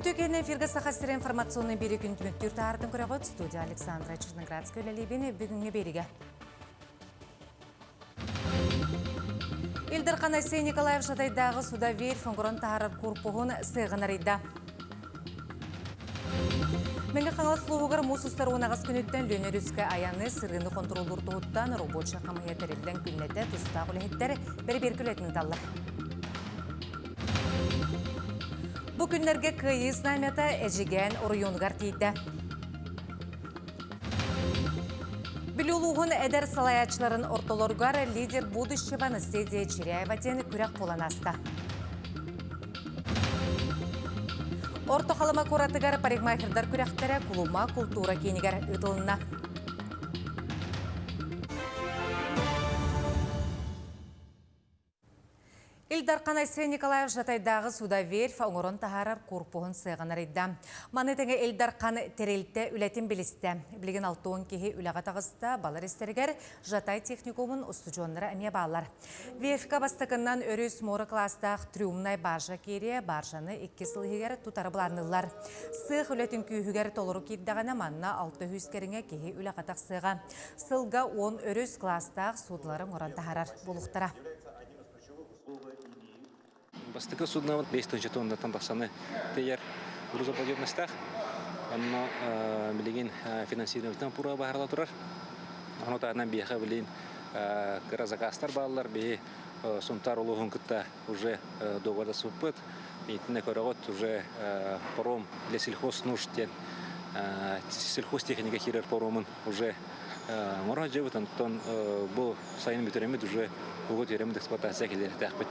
Үтүө эфиргэ Саха сирэ информационный биэри күн түмүктүүр таһаартын көрөҕүт. Студия Александра Черноградская үлэлиибин бүгүҥҥү биэригэ. Ил Дархан Айсен Николаев Жатайдааҕы судоверфь оҥорон таһаарар корпуһун сыаҕын арыйда. Мэҥэ Хаҥалас улууһугар муус устар 18 күнүттэн Лүөнэ өрүскэ айаны, сырыыны хонтуруоллуур туһуттан рабочай хамыыһыйа тэриллэн күннэтэ тустаах үлэһиттэр бэрэбиэркэ үлэтин ыыталлар. Бу күннэргэ Кыайыы знамята Эдьигээн оройуонугар тиийдэ. Бүлүү улууһун эдэр салайааччыларын ортолоругар «Лидер будущего наследие Чиряева» диэн күрэх буолан ааста. Орто Халыма куоратыгар парикмахердар күрэхтэрэ Кулума култуура киинигэр ыытылынна. Ил Дархан Айсен Николаев Жатайдааҕы судоверфь оҥорон таһаарар корпуһун сыаҕын арыйда. Маны тэҥэ Ил Дархан тэрилтэ үлэтин билистэ. Билигин 60 киһи үлэҕэ таҕыста, балар истэригэр Жатай техникумун устудьуоннара эмиэ бааллар. Верфька бастакыннан өрүс муора кылаастаах трюмнай баржа киириэ, баржаны икки сыл иһигэр тутары былаанныыллар. Сыах үлэтин күүһүгэр толору киирдэҕинэ манна 600 кэриҥэ киһи үлэҕэ тахсыаҕа. Сылга 10 өрүс кылаастаах суудлары оҥорон таһаарар буолуохтара. Бастакы суднабыт 5 тоннаттан тахсаны тиийэр грузоподъемностаах. Онно билигин финансированиетынан пура баһарла турар. Ону таһынан биһиэхэ билигин кыра заказтар бааллар. Биһи Сунтаар улууһун кытта уже договордаспыппыт. Итиннэ көрөҕүт уже паром для сельхознужд диэн сельхозтехника киирэр паромун уже оҥоро сылдьабыт. Онтон бу сайын бүтэрэммит уже угу түһэрэммит эксплуатация киллэриэхтээхпит.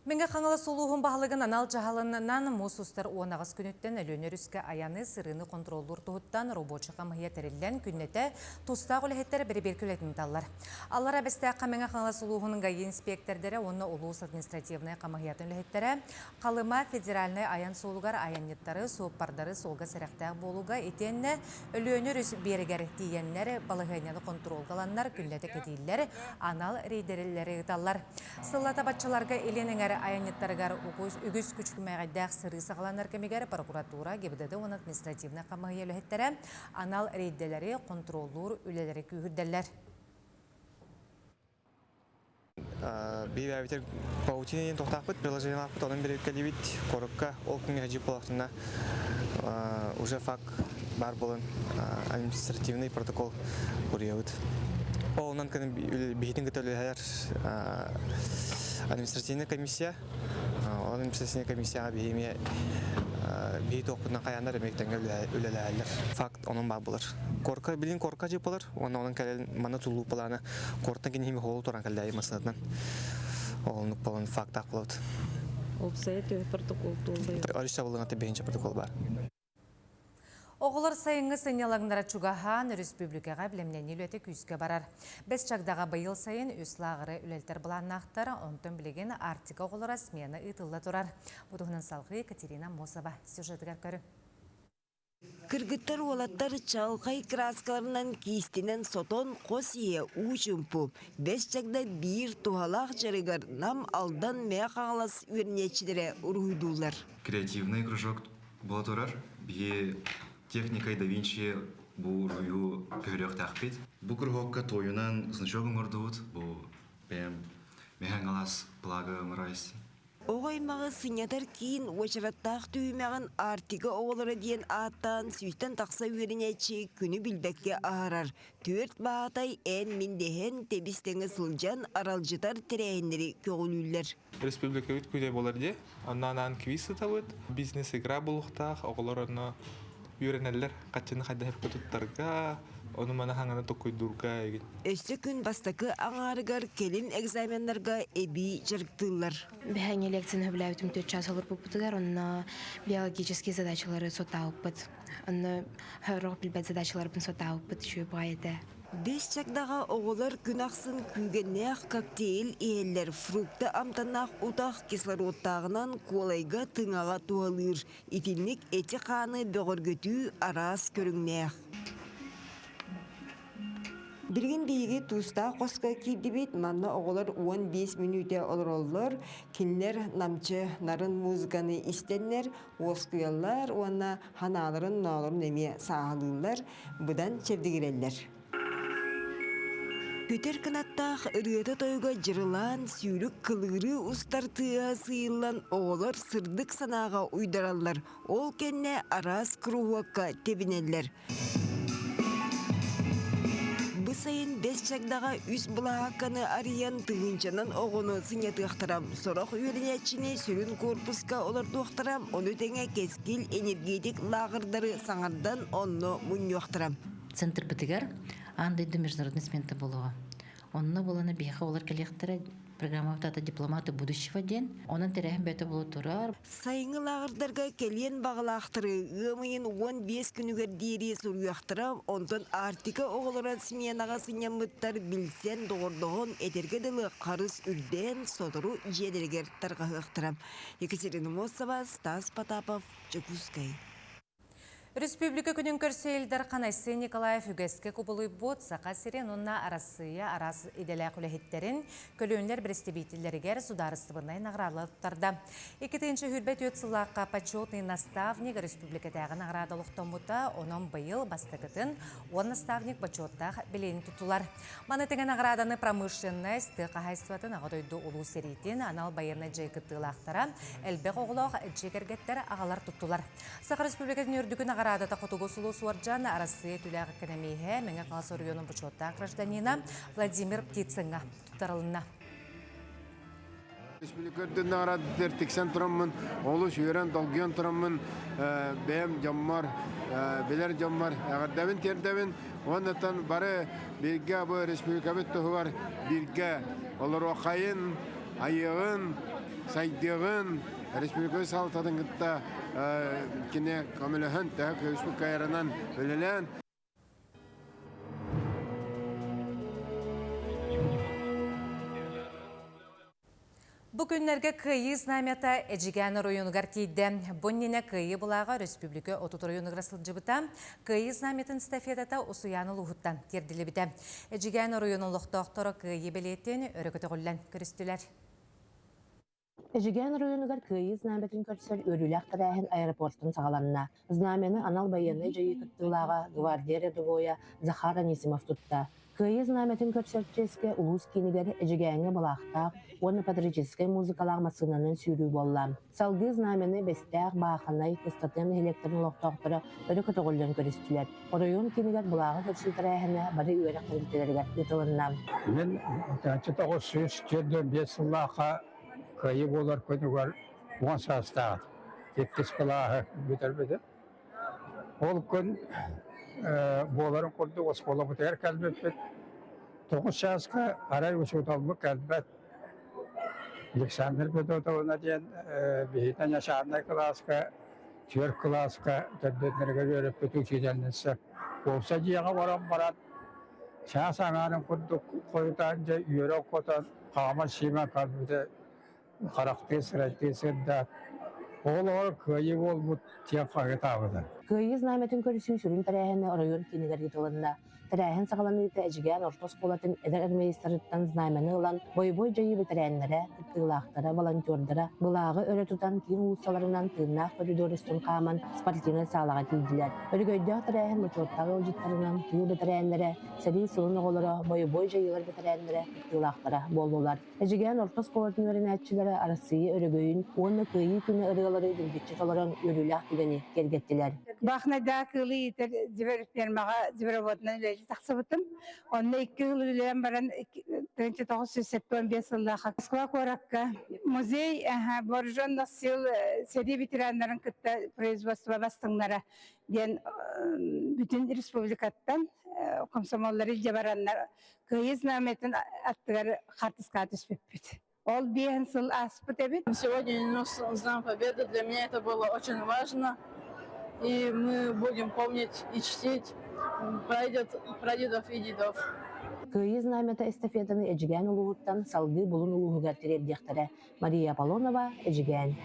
Мэҥэ Хаҥалас улууһун баһылыгын анал дьаһалынан муус устар 18 күнүттэн Өлүөнэ өрүскэ айаны, сырыыны хонтуруоллуур туһуттан рабочай хамыыһыйа тэриллэн күннэтэ тустаах үлэһиттэр бэрэбиэркэ үлэтин ыыталлар. Аллара Бэстээххэ Мэҥэ Хаҥалас улууһун ГАИ инспиэктэрдэрэ уонна улуус административнай хамыыһыйатын үлэһиттэрэ Халыма федеральнай айан суолугар айанньыттары, суоппардары суолга сэрэхтээх буолууга итиэннэ Өлүөнэ өрүс биэрэгэр тиийэннэр балаһыанньаны хонтуруолга ыланнар күннэтэ кэтииллэр, анал рейдэрэлэри ыыталлар. Сыллата баччаларга Илин эҥэр айанньыттарыгар үгүс күчүмэҕэйдээх сырыы саҕаланар кэмигэр прокуратура, ГИБДД уонна административнай хамыыһыйа үлэһиттэрэ анал рейдэлэри хонтуруоллуур үлэлэри күүһүрдэллэр. Биирээбитэр паутина диэн тохтаахпыт, приложениелаахпыт, онон бириккэлибит корукка ол күҥҥэ дьип буолахтына уже факт баар буолан административный протокол уруйабыт. Ол онон биһитин кытта үлэлэһэр административная комиссия. Ол административная комиссияҕа биһи эмиэ биһи туохпутунан хайааннар эмиэ тэҥҥэ үлэлэһэллэр. Факт онон баар буолар. Корка билин корка жип болар, уонна онон кэлэн манна тулуупалаана кортан киниһими хоолу туран кэллээйи массыынатынан. Олоннук болон фактаах болот. Опсайа төһө протокол туоллай? Арыш сабылыҥата бэһинчэ протокол бар. Оҕолор сайыҥҥы сынньалаҥнара чугаһаан, өрөспүүбүлүкэҕэ бэлэмнэнии үлэтэ күүскэ барар. Бэс Чагдаҕа быйыл сайын үс лааҕыры үлэлэтэр былааннаахтар, онтон билигин Арктика оҕолоро смена ыытылла турар. Бу туһунан салҕыы Екатерина Мосова сюжетыгар көрүҥ. Кыргыттар уолаттар чаҕылхай кырааскаларынан киистинэн сотон хос иһэ уу чуумпу, бэс чагда биир туһалаах дьарыгар Нам, Алдан, Мэҥэ Хаҥалас үөрэнээччилэрэ уруһуйдууллар. Креативный кружок буола турар. Биһи техникой да Винчи бу уруһуйу көһөрүөхтээхпит. Бу кружокка туойунан значок оҥордубут. Бу бэйэм Мэҥэ Хаҥалас плага оҥоройс. Оҕо аймаҕы сынньатар киин уочараттаах түһүмэҕин Арктика оҕолоро диэн ааттаан сүүстэн тахса үөрэнээччи күнү билбэккэ аһарар. Түөрт баһаатай эн-мин дэһэн, тэбис-тэҥэ сылдьан аралдьытар тэрээһиннэри көҕүлүүллэр. Республикабыт күнэ буолар дии. Онно анаан квиз сытабыт. Бизнес-игра буолуохтаах. Оҕолор онно үөрэнэллэр. Хаччыны хайдах туттарга, ону маны хаҥаны токкуйдуурга игин. Өссө күн бастакы аҥаарыгар кэлин экзаменнарга эбии дьарыктыыллар. Биһиги лекцияны сөбүлээбитим 4 час олорбуппутугар, онно биологические задачалары сотаабыппыт. Онно сорох билбэт задачаларбын сотаабыппыт үчүгэй баҕайы этэ. Бэс чагдаҕа оҕолор күн ахсын күүгэннээх коктейль иһэллэр, фрукта амтаннаах утах кислородтааҕынан куолайга тыҥаҕа туһалыыр. Итинник эти-хааны бөҕөргөтүү араас көрүҥнээх. Билигин биһиги туустаах хоско киирдибит, манна оҕолор 15 мүнүүтэ олороллор, кинилэр намчы нарын музыканы истэннэр уоскуйаллар уонна ханааларын-ноолорун эмиэ сааһылыыллар, быдан чэбдигирэллэр. Көтөр кынаттаах ырыата-тойуга дьырылаан, сүүрүк кылыырыы устар тыаһа сыыйыллан оҕолор сырдык санааҕа уйдараллар, ол кэннэ араас куруһуокка тэбинэллэр. Бу сайын Бэс Чагдаҕа үс былаһаакканы арыйан тыһыынчанан оҕону сынньатыахтара, сорох үөрэнээччини сүрүн куорпуска олордуохтара, ону тэҥэ Кэскил энергетик лааҕырдары саҥардан онно мунньуохтара. Центрбытыгар аан дойду международный смента буолуоҕа. Онно буолана биһиэхэ олор кэлиэхтэрэ программа ата дипломаты будущего диэн. Онон тэрээһин бөтө буола турар. Сайыҥҥы лааҕырдарга кэлиэн баҕалаахтары ыам ыйын 15 күнүгэр диэри суруйуохтара, онтон Арктика оҕолоро сменаҕа сынньаммыттар билсэн, доҕордоһон, этэргэ дылы харыс үрдээн, сотору дьиэлэригэр тарҕаһыахтара. Екатерина Мосова, Стас Потапов, Дьокуускай. Республика күнүн көрсө Ил Дархан Айсен Николаев үгэскэ кубулуйбут Саха сирин уонна Арассыыйа араас идэлээх үлэһиттэрин, көлүөнэлэр бэрэстэбиитэллэригэр судаарыстыбаннай наҕараадалар туттарда. 2024 сыллаахха почетный наставник республикатааҕы наҕараада олохтоммута, онон быйыл бастакытын уон наставник бочуоттаах билиэни туттулар. Маны тэҥэ наҕарааданы промышленность, тыа хаһаайыстыбатын Аҕа дойду Улуу сэриитин анал байыаннай дьайыы кыттыылаахтара, элбэх оҕолоох дьиэ кэргэттэр аҕалар туттулар. Саха Республикатын үрдүкү наҕараадата Хотугу сулус уордьан Арассыыйа түүлээх экономииһэ Мэҥэ Хаҥалас оройуонун бочуоттаах гражданина Владимир Птицыҥҥа туттарылынна. Республика үрдүн наҕараадатыгар тиксэн тураммын, олус үөрэн, долгуйан тураммын, бэйэм дьоммор, билэр дьоммор эҕэрдэбин тиэрдэбин. Уоннаттан бары бииргэ бу республикабыт туһугар бииргэ олоруоххайын, айыаҕын, сайдыаҕын, республика салалтатын кытта кини көмөлөһөн, төһө күүспүт кыайарынан үлэлээн. Бу күннэргэ Кыайыы знамята Эдьигээн оройуонугар тиийдэ. Бу иннинэ Кыайыы былааҕа өрөспүүбүлүкэ 30 оройуонугар сылдьыбыта. Кыайыы знамятын эстафетата Усуйаан улууһуттан тиэрдиллибитэ. Эдьигээн оройуонун олохтоохторо Кыайыы бэлиэтин өрө көтөҕүллэн көрүстүлэр. Эдьигээн оройуонугар Кыайыы знамятын көрсөр үөрүүлээх тэрээһин аэропортан саҕаланна. Знамяны анал байыаннай дьайыы кыттыылааҕа гвардия рядовойа Захар Анисимов тутта. Кыайыы знамятын көрсөр чиэскэ улуус киинигэр Эдьигээҥҥэ былаахтаах уонна патриотическай музыкалаах массыынанан сүүрүү буолла. Салгыы знамяны Бэстээх, Бааханай, Кыстатыам нэһилиэктэрин олохтоохторо өрө көтөҕүллэн көрүстүлэр. Оройуон киинигэр былааҕы көрсүү тэрээһинэ бары үөрэх тэрилтэлэригэр ыытылынна. Мин 1945 сыллаахха Кыайыы буолар күнүгэр 10 саастаах иккис кылааһы бүтэрбитим. Ол күн буоларын курдук оскуолабытыгар кэлбиппит. 9 чааска арай учууталбыт кэлбэт. Александр Федотовна диэн биһиги начальнай кылааска түөрт кылааска төрдүөннэригэр үөрэппит учительница уопсай дьиэҕэ баран баран чаас аҥаарын курдук хойутаан дьэ үөрэ оккотон хаама-сиимэ кэлбитэ харахтыы сырайдыы сырдаат ол оҕо кыайыы буолбут диэн хаһыытаабыта. Кыайыы знамятын көрсүү сүрүн тэрээһинэ оройуон киинигэр ыытылынна. Тэрээһин саҕаланыыта Эдьигээн орто оскуолатын эдэр армеецтарыттан знамяны ылан, бойобуой дьайыы бэтэрээннэрэ, кыттыылаахтара, волонтердара былааҕы өрө тутан киин уулуссаларынан тыыннаах коридор устун хааман спортивнай саалаҕа тиийдилэр. Өрөгөйдөөх тэрээһин бочуоттаах ыалдьыттарынан тыыл бэтэрээннэрэ, сэрии сылын оҕолоро, бойобуой дьайыылар бэтэрээннэрэ кыттыылаахтара буоллулар. Эдьигээн орто оскуолатын үөрэнээччилэрэ Арассыыйа өрөгөйүн уонна Кыайыы күнэ ырыалары дирбиччи толорон үөрүүлээх түгэни киэргэттилэр. Баахынайдаах кыылы иитэр фермаҕа звероводунан үлэлии тахсыбытым. Онно икки сыл үлэлээн баран 1975 сыллаахха Москва куоракка музей вооруженных сил сэрии ветераннарын кытта производство бастыҥнара диэн бүтүн республикаттан комсомоллары илдьэ бараннар Кыайыы знамятын аттыгар хаартыскаҕа түспүппүт. Ол биэһин сыл ааспыт эбит. Сегодня нес Знак Победы. Для меня это было очень важно. И мы будем помнить и чтить прадед, прадедов и дедов. Кыайыы знамята эстафетаны Эдьигээн улууһуттан салгыы Булун улууһугар тириэрдиэхтэрэ. Мария Аполлонова, Эдьигээн.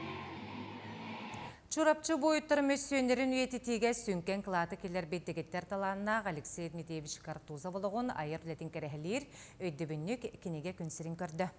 Чурапчы буойуттар мөссүөннэрин үйэтитиигэ сүҥкэн кылааты киллэрбит дэгиттэр талааннаах Алексей Дмитриевич Картузов олоҕун айар үлэтин кэрэһэлиир өйдөбүнньүк кинигэ күн сирин көрдө.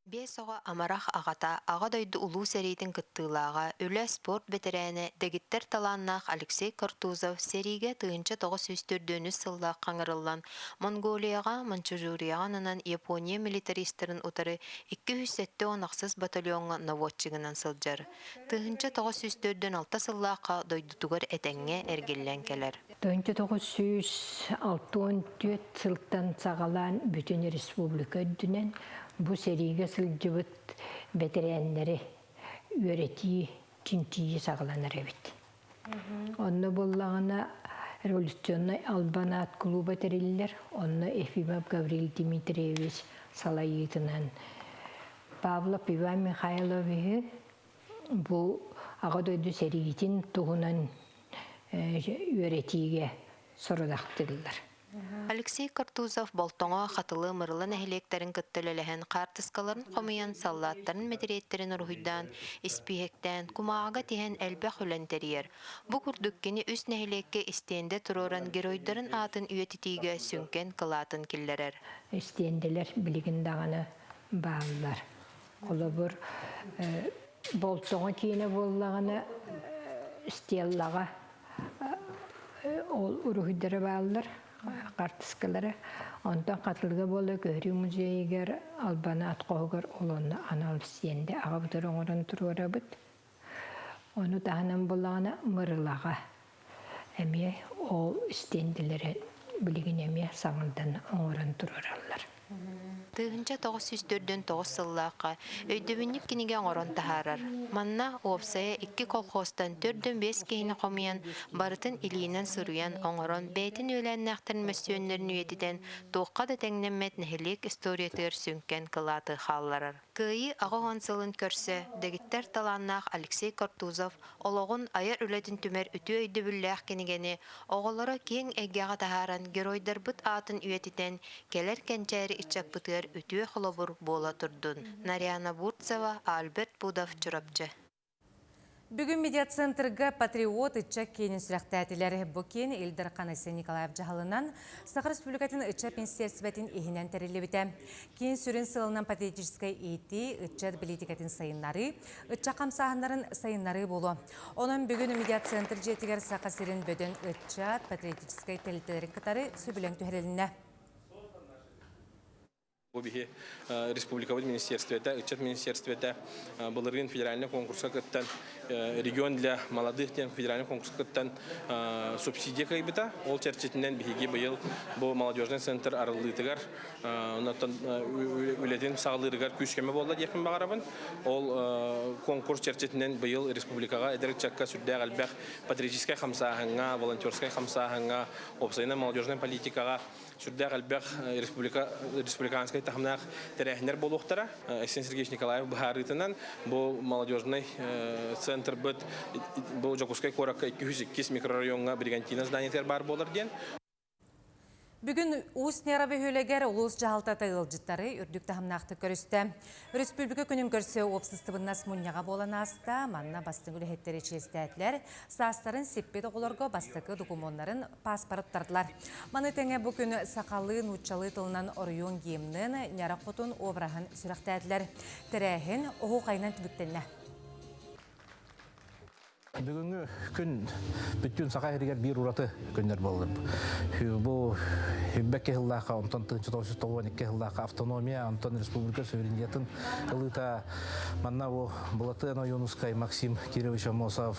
Биэс оҕо амарах аҕата, Аҕа дойду Улуу сэриитин кыттыылааҕа, үлэ, спорт бэтэрээнэ, дэгиттэр талааннаах Алексей Картузов сэриигэ 1904 сыллаах хаҥырыллан Монголияҕа, Маньчжурияҕа ананан Япония милитаристарын утары 276 батальоҥҥа наводчигынан сылдьар. 1946 сыллаахха дойдутугар этэҥҥэ эргиллэн кэлэр. 1964 сылтан саҕалаан бүтүн республика үрдүнэн бу сэриигэ сылдьыбыт бэтэрээннэри үөрэтии, чинчийии саҕаланар эбит. Онно буоллаҕына революционнай албан аат клуба тэриллэр, онно Ефимов Гаврил Дмитриевич салайыытынан Павлов Иван Михайловиһы бу Аҕа дойду сэриитин туһунан үөрэтиигэ сорудахтыыллар. Алексей Картузов Болтоҥо, Хатылы, Мырыла нэһилиэктэрин кытта үлэлэһэн, хаартыскаларын хомуйан, саллааттарын мэтириэттэрин уруһуйдаан, испииһэктээн, кумааҕыга тиһэн элбэх үлэни тэрийэр. Бу курдук кини үс нэһилиэккэ истиэндэ туруоран геройдарын аатын үйэтитиигэ сүҥкэн кылаатын киллэрэр. Истиэндэлэр билигин даҕаны бааллар. Холобур, Болтоҥо киинэ буоллаҕына Стеллаҕа ол уруһуйдара бааллар, хаартыскалара. Онтон Хатылыга буола Көһөрүү музейыгар Албана ат хоһугар ол онно анал стенде аҕабытыр оҥорон туруорабыт. Ону таһынан буоллаҕына Мырылаҕа эмиэ ол стенделэри билигин эмиэ саҥардан оҥорон туруораллар. 1949 сыллаахха өйдөбүнньүк кинигэ оҥорон таһаарар. Манна уопсайа икки колхозтан 45 киһини хомуйан, барытын илиинэн суруйан, оҥорон, бэйэтин үөлээннээхтэрин мөссүөннэрин үйэтитэн, туохха да тэҥнэммэт нэһилиэк историятыгар сүҥкэн кылааты хаалларар. Кыайыы 80 сылын көрсө дэгиттэр талааннаах Алексей Картузов олоҕун айар үлэтин түмэр үтүө өйдөбүллээх кинигэни оҕолоро киэҥ эйгэҕэ таһааран геройдарбыт аатын үйэтитэн, кэлэр кэнчээри ыччаппытыгар үтүө холобур буола турдун. Нарьяна Бурцева, Альберт Пудов, Чурапчы. Бүгүн медиацентрга «Патриот» ыччат киинин сүрэхтээтилэр. Бу киин Ил Дархан Айсен Николаев дьаһалынан Саха Республикатын ыччат министиэристибэтин иһинэн тэриллибитэ. Киин сүрүн сыалынан патриотическай иитии, ыччат бэлиитикэтин сайыннарыы, ыччат хамсааһыннарын сайыннарыы буолуо. Онон бүгүн медиацентр дьиэтигэр Саха сирин бөдөҥ ыччат патриотическай тэрилтэлэрин кытары сөбүлэҥ түһэрилиннэ. Бу биһи республикабыт министерствета, ыччат министерствета былырыын федеральный конкурска кыттан регион для молодых диэн федеральный конкурска кыттан субсидия кыайбыта. Ол чэрчитинэн биһиги быйыл бу молодежный центр арыллыытыгар оннуттан үлэтин саҕалыырыгар күүс-көмө буолла диэхпин баҕарабын. Ол конкурс чэрчитинэн быйыл республикаҕа эдэр ыччакка сүрдээх элбэх патриотическай хамсааһыҥҥа, волонтерскай хамсааһыҥҥа, уопсайынан молодежнай политикаҕа сүрдээх элбэх республика республиканскай таһымнаах тэрээһиннэр буолуохтара. Айсен Сергеевич Николаев быһаарыытынан бу молодежный центрбыт бу Дьокуускай куоракка 202 микрорайоҥҥа Бригантина зданиетыгар баар буолар диэн. Бүгүн Уус Нера бөһүөлэгэр улуус дьаһалтата ыалдьыттары үрдүк таһымнаахтык көрүстэ. Өрөспүүбүлүкэ күнүн көрсө уопсастыбыннас мунньаҕа буолан ааста. Манна бастыҥ үлэһиттэри чиэстээтилэр. Саастарын сиппит оҕолорго бастакы докумуоннарын пааспарыттардылар. Маны тэҥэ бу күн сахалыы, нууччалыы тылынан оройуон гимнын, Ньара Хотун обраһын сүрэхтээтилэр. Тэрээһин оһуохайынан түмүктэннэ. Бүгүҥҥү күн бүттүүн Саха сиригэр биир ураты күннэр буоллар. Бу 22 сыллаахха, онтон 1992 сыллаахха автономия, онтон республика суверенитетын ылыыта манна бу Былатыан Ойуунускай, Максим Кирович Аммосов,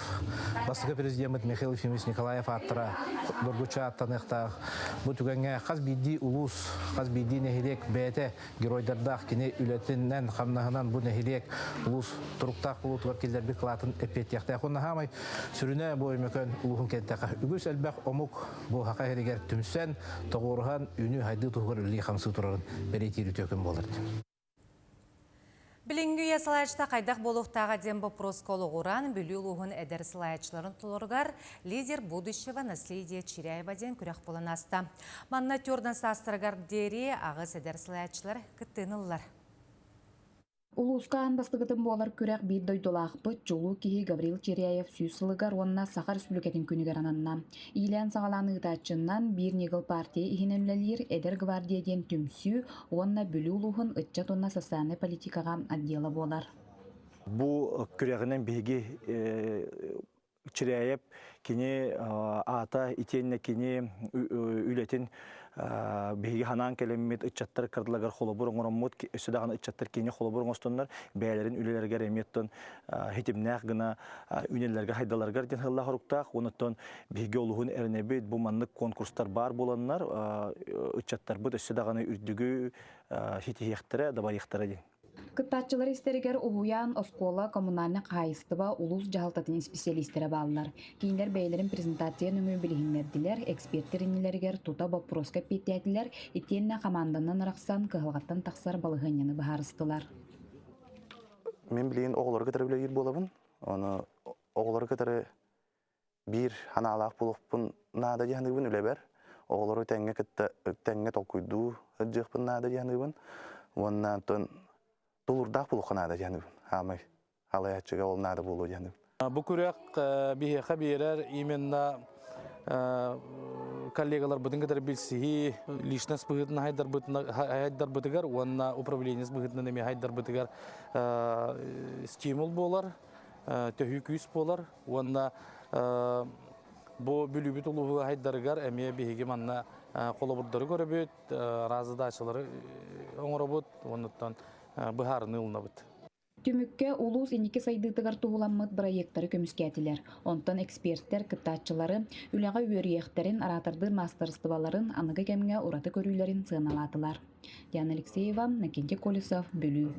бастакы президеммит Михаил Ефимович Николаев ааттара доргуччу ааттаныахтаах. Бу түгэҥҥэ хас биирдии улуус, хас биирдии нэһилиэк бэйэтэ геройдардаах кини үлэтинэн, хамнаһынан бу нэһилиэк улуус туруктаах буолуутугар киллэрбит кылаатын эппиэттиэхтээх. Уонна хаамай сүрүнэ бу Өймөкөөн улууһун кэнтэхэ үгүс элбэх омук бу Саха сиригэр түмсэн, тоҕуоруһан, үүнүү-сайдыы туһугар үлэлии-хамсыы турарын бэлиэтиир үтүө күн буолар. Билиҥҥи үйэ салайааччыта хайдах буолуохтааҕа диэн боппуруоска олоҕуран, Бүлүү улууһун эдэр салайааччыларын толоругар «Лидер будущего наследие Чиряева» диэн күрэх буолан ааста. Манна төрдөн саастарыгар диэри аҕыс эдэр салайааччылар кыттыыны ыллар. Улууска аан бастакытын буолар күрэх биир дойдулаахпыт, чулуу киһи Гаврил Чиряев сүүс сылыгар уонна Саха Республикатын күнүгэр ананна. Иилээн-саҕалаан ыытааччыннан биир ньыгыл партия иһинэн үлэлиир Эдэр гвардия диэн түмсүү уонна Бүлүү улууһун ыччат уонна социальнай политикаҕа отдела буолар. Бу күрэҕинэн биһиги Чирээйэп кини аата итиэннэ кини үлэтин биһиги ханаан кэлэммит ыччаттар кырдылагар холобур оҥороммут өссө даҕаны ыччаттар кини холобур оҥостоннор бэйэлэрин үлэлэригэр эмиэ оттон хитимнээх гына үнэллэргэ хайдаларыгар диэн сыллаах хоруктаах уонна биһиги олуһун эрэнэбит бу маннык конкурстар баар буоланнар ыччаттарбыт өссө даҕаны үрдүгү ситиһиэхтэрэ дабайыахтара диэн Кыттааччылар истэригэр уһуйаан, оскуола, коммунальнай хаһаайыстыба, улуус дьаһалтатын исписэлиистэрэ бааллар. Кинилэр бэйэлэрин презентация нөҥүө билиһиннэрдилэр, экспертэр иннилэригэр тута боппуруоска эппиэттээтилэр итиэннэ хамаанданан арахсан кыһалҕаттан тахсар балаһыанньаны быһаарыстылар. Мин билигин оҕолору кытары үлэлиир буолабын. Ону оҕолору кытары биир санаалаах буолуохпун наада дии саныыбын үлэбэр. Оҕолору тэҥҥэ кытта тэҥҥэ толкуйдуу сылдьыахпын наада дии саныыбын. Уонна онтон тулуурдаах буолуохха наада дии саныыбын. Хаамай халайааччыга ол наада буолуо дии саныыбын. Бу күрэх биһиэхэ биэрэр именно коллегаларбытын кытары билсиһии, личность быһыытынан хайдарбытыгар уонна управленец быһыытынан эмиэ хайдарбытыгар стимул буолар, төһүү күүс буолар. Уонна бу Бүлүүбүт улууһугар хайдарыгар эмиэ биһиги манна холобурдары көрөбүт, араас задачалары оҥоробут, уоннуттан быһаарыныы ылынабыт. Түмүккэ улуус инники сайдыытыгар туһуламмыт бырайыактары көмүскээтилэр. Онтон экспертэр кыттааччылары үлэҕэ үөрүйэхтэрин, араатардыыр маастарыстыбаларын, аныгы кэмҥэ ураты көрүүлэрин сыаналаатылар. Диана Алексеева, Накентий Колесов, Бүлүү.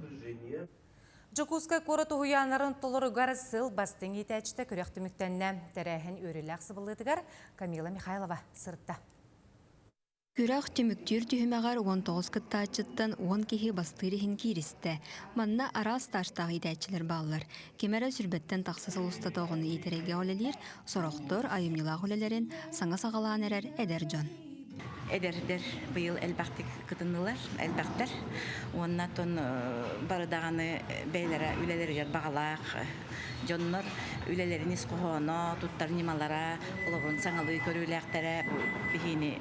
Дьокуускай куорат уһуйааннарын толоругар сыл бастыҥ иитээччитэ күрэх түмүктэннэ. Тэрээһин үөрүүлээх сыбыллыытыгар Камила Михайлова сырытта. Күрэх түмүктүүр түһүмэҕэр 19 кыттааччыттан 10 киһи бастыыр иһин кииристэ. Манна араас стажтаах иитээччилэр бааллар. Ким эрэ сүрбэттэн тахса сыл устата оҕону иитэргэ үлэлиир, сорохтор айымньылаах үлэлэрин саҥа саҕалаан эрэр эдэр дьон. Эдэрдэр быйыл элбэхтик кытыннылар, элбэхтэр. Уонна оттон бары даҕаны бэйэлэрэ үлэлэригэр баҕалаах дьоннор үлэлэрин ис хоһооно, туттар ньымалара, олоҕун саҥалыы көрүүлээхтэрэ биһиини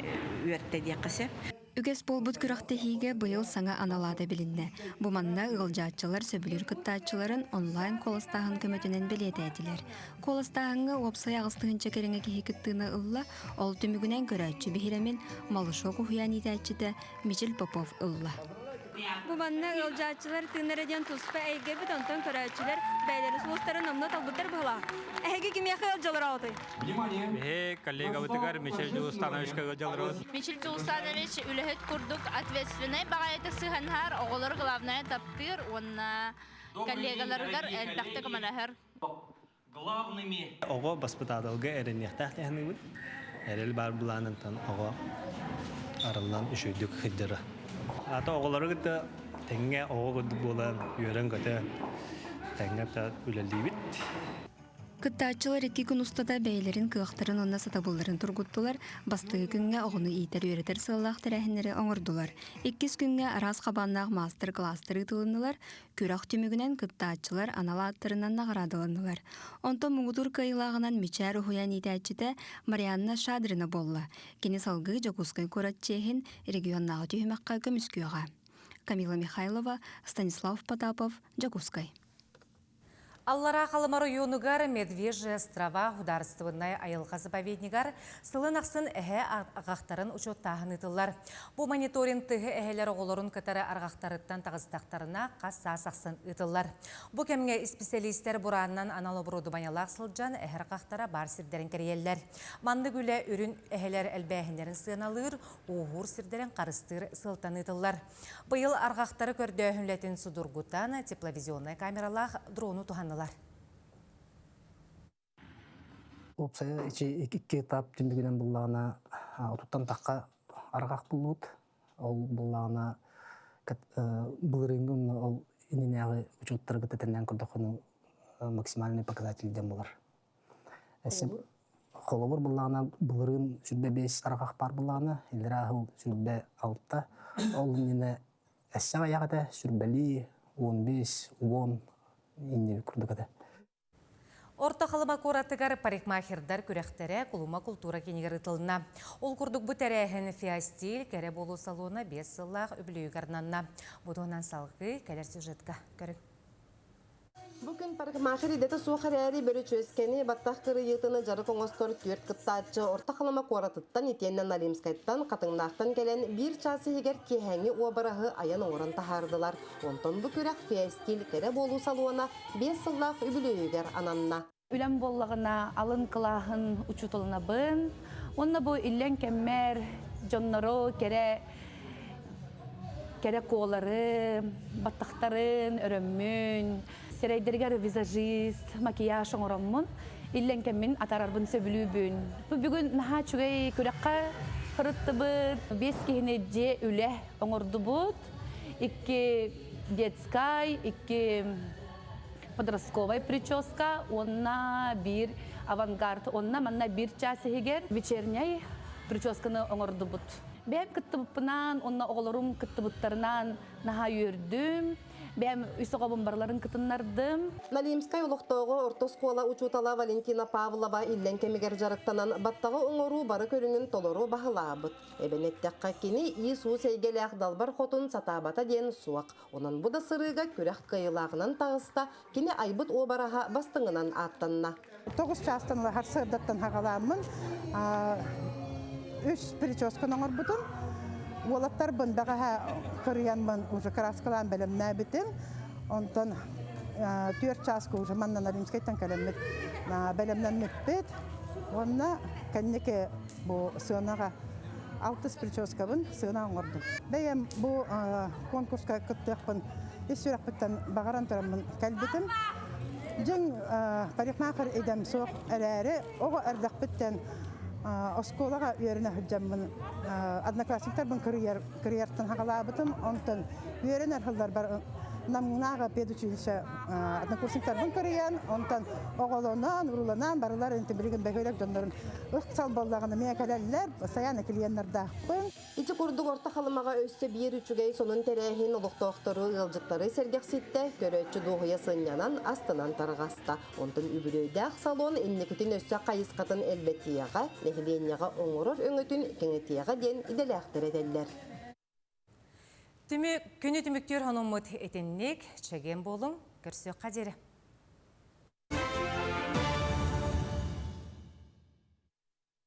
үөртэ диэххэ сөп. Үгэс буолбут күрэхтэһиигэ быйыл саҥа анал аата билиннэ. Бу манна ыалдьааччылар сөбүлүүр кыттааччыларын онлайн куоластааһын көмөтүнэн бэлиэтээтилэр. Куоластааһыҥҥа уопсай 8 тыһыынча кэриҥэ киһи кыттыыны ылла, ол түмүгүнэн көрөөччү биһирэмин Малышок уһуйаан иитээччитэ Мичил Попов ылла. Бу манна ыалдьааччылар тыыннара диэн туспа эйгэбит, онтон көрөөччүлэр бэйэлэрин сулустарын номнуо талбыттар быһыылаах. Эһиги кимиэхэ ыалдьалараҕытый? Биһи коллегабытыгар Мичил Дьулустановичка ыалдьаларыбыт. Мичил Дьулустанович үлэһит курдук ответственнай баҕайытык сыһанһар, оҕолору главное таптыыр уонна коллегаларыгар элбэхтик көмөлөһөр. Оҕо баспытааталга эрэниэхтээх тэһаныыбыт. Эрэл баар былаанынтан оҕо арыллан үчүгдүк сылдьара. Ата оҕолору кытта тэҥҥэ оҕо курдук буолан үөрэн-көтөн тэҥҥэ үлэлиибит. Кыттааччылар икки күн устата бэйэлэрин кыахтарын уонна сатабылларын тургуттулар, бастакы күҥҥэ оҕону иитэр-үөрэтэр сыаллаах тэрээһиннэри оҥордулар. Иккис күҥҥэ араас хабааннаах маастар-кылаастар ыытылыннылар, күрэх түмүгүнэн кыттааччылар анал ааттарынан наҕараадаланнылар. Онтон муҥутуур кыайыылааҕынан Мичээр уһуйаан иитээччитэ Марианна Шадрина буолла. Кини салгыы Дьокуускай куорат чиэһин регионнааҕы түһүмэххэ көмүскүөҕэ. Камила Михайлова, Станислав Потапов, Дьокуускай. Аллараа Халыма оройуонугар Медвежья острова судаарыстыбаннай айылҕа заповеднигар сылын ахсын эһэ арҕахтарын учуоттааһын ыытыллар. Бу мониторинг тыһы эһэлэр оҕолорун кытары арҕахтарыттан таҕыстахтарына хас саас ахсын ыытыллар. Бу кэмҥэ исписэлиистэр бураанынан анал оборудованиелаах сылдьан эһэ арҕахтара баар сирдэрин кэрийэллэр. Маннык үлэ үрүн эһэлэр элбээһиннэрин сыаналыыр, ууһуур сирдэрин харыстыыр сыалтан ыытыллар. Быйыл арҕахтары көрдөөһүн үлэтин судургутан тепловизионнай камералаах дрону туһаннылар. Уопсайа ичи икки этап түмүгүнэн буллаҕына отуттан тахха арҕах буллубут. Ол буллаҕына былырыыҥҥы ол иннинээҕи учуоттары кытта тэннээн көрдөххүнэ максимальный показатель диэн булар. Холобур былаана былырыын 25 арҕах баар былаана, иллэрээ сыл 26. Ол иннинэ эссе аҕыйах этэ, сүрбэлии. 15, 10 иннибит курдук этэ. Орто Халыма куоратыгар парикмахердар күрэхтэрэ Кулума култуура киинигэр ыытылынна. Ол курдук бу тэрээһин Фиастиль кэрэ буолуу салона 5 сыллаах үбүлүөйүгэр ананна. Бу туһунан салгыы кэлэр сюжетка көрүҥ. Бу күн парикмахер идэтэ суох эрээри бөрүчүөскэни баттах кырыйыытыны дьарык оҥостор түөрт кыттааччы Орто Халыма куоратыттан итиэннэ Налимскайтан, Хатыҥнаахтан кэлэн биир чаас иһигэр киэһээҥҥи уобараһы айан оҥорон таһаардылар. Онтон бу күрэх Фиастиль кэрэ буолуу салона 5 сыллаах үбүлүөйүгэр ананна. Үлэм буоллаҕына алын кылааһын учууталынабын. Уонна бу иллэҥ кэммэр дьоннору кэрэ кэрэ куолары, баттахтарын өрөммүн, сирэйдэригэр визажист, макияж оҥороммун, иллэҥ кэммин атаарарбын сөбүлүүбүн. Бу бүгүн наһаа үчүгэй күрэххэ сырыттыбыт. Биэс киһини дьиэ үлэ оҥордубут. Икки детскай, икки подростковай прическа уонна биир авангард уонна манна биир час иһигэр вечерняй прическаны оҥордубут. Бэйэм кыттыбыппынан уонна оҕолорум кыттыбыттарынан наһаа үөрдүм. Бэйэм үс оҕобун барыларын кытыннардым. Налимскай олохтооҕу орто оскуола учуутала Валентина Павлова иллэҥ кэмигэр дьарыктанан баттаҕы оҥоруу бары көрүҥүн толору баһылаабыт. Эбэн эттэххэ, кини иис-уус эйгэлээх далбар хотун сатаабата диэн суох. Онон бу да сырыыга күрэх кыайыылааҕынан таҕыста, кини айбыт уобараһа бастыҥынан ааттанна. Тоҕус чаастан ыла сарсыардаттан хаҕалааммын үс прическаны оҥорбутум. Уолаттарбын бэҕэһээ кырыйаммын уже краскалаан бэлэмнээбитим. Онтон түөрт чааска уже манна Римскайтан кэлэммит бэлэмнэммиппит. Уонна кэнники бу сыанаҕа алтыс прическабын сыана оҥордум. Бэйэм бу конкурска кыттыахпын ис сүрэхпиттэн баҕаран тураммын кэлбитим. Дьиҥ парикмахер идэм суох эрээри, оҕо эрдэхпиттэн оскуолаҕа үөрэнэ сылдьаммын одноклассниктарбын кырыйар кырыйартан хаҕалаабытым. Онтон үөрэнэр сылларбар Намнааҕы педучилище однокурсниктарбын кырыйан, онтон оҕолонон, урууланан барылар билигин бөһүөлэк дьоннорун ыксал буоллаҕына эмиэ кэлэллэр, постоянно клиеннардаахпын. Ити курдук Орто Халымаҕа өссө биир үчүгэй сонун тэрээһин олохтоохтору, ыалдьыттары сэргэхситтэ, көрөөччү дуоһуйа сынньанан, астынан тарҕаста. Онтон үбүлүөйдээх салон инникитин өссө хайысхатын элбэтиэҕэ, нэһилиэнньэҕэ оҥорор өҥөтүн кэҥэтиэҕэ диэн идэлээхтэр этэллэр. Түмүк, күнү түмүктүүр хонуммут итинник, чэгиэн буолуҥ, көрсүөххэ диэри.